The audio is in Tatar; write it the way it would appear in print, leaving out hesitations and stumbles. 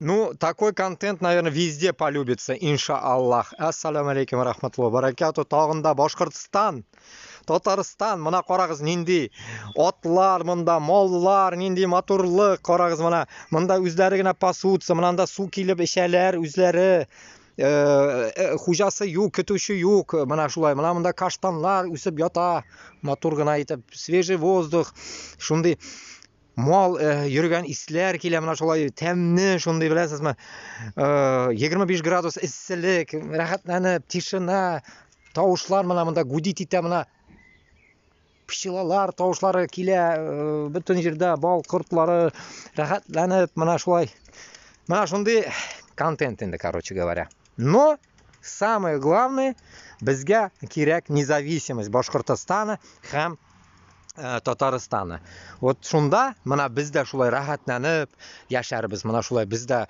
Ну, такой контент, наверное, везде полюбится, иншаллах. Ассаламу алейкум рахматуллах баракату. Тагын да Башкортстан, Татарстан, менә карагыз нинди атлар монда, маллар, нинди матурлык, карагыз менә. Монда үзләре генә пасутся, монда су килеп эчәләр үзләре. Хуҗасы юк, көтүче юк. Менә шулай. Менә монда каштаннар үсеп ята. Матур гына итеп, свежий воздух. Шундый мал йөргән исләр килә, менә шулай тәмне шундый, беләсезме? 25 градус эсселек, рәхәтләнеп, тишина, тавышлар менә монда гудит итә, менә пчелалар тавышлары килә, бөтен җирдә бал кортлары рәхәтләнеп, менә шулай. Менә шундый контент инде, короче говоря. Но самое главное, безгә кирәк независимость Башкортостана һәм Татарстана. Вот шунда менә без дә шулай рәхәтләнеп яшәрбез, менә шулай без дә.